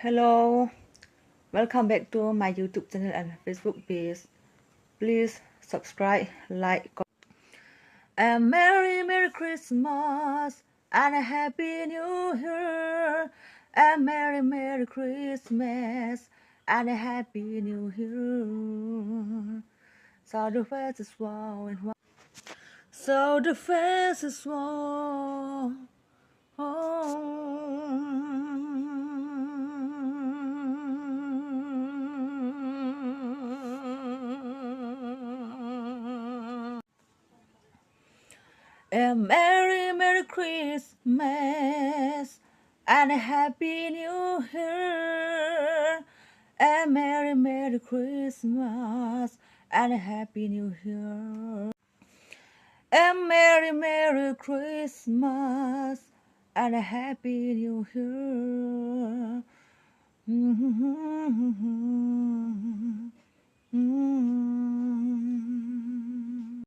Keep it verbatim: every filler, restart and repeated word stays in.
Hello, welcome back to my YouTube channel and Facebook page. Please subscribe, like, comment. A merry, merry Christmas and a happy new year. A merry, merry Christmas and a happy new year. So the first is one and one. So the first is one. A merry, merry Christmas and a happy new year. A merry, merry Christmas and a happy new year. A merry, merry Christmas and a happy new year.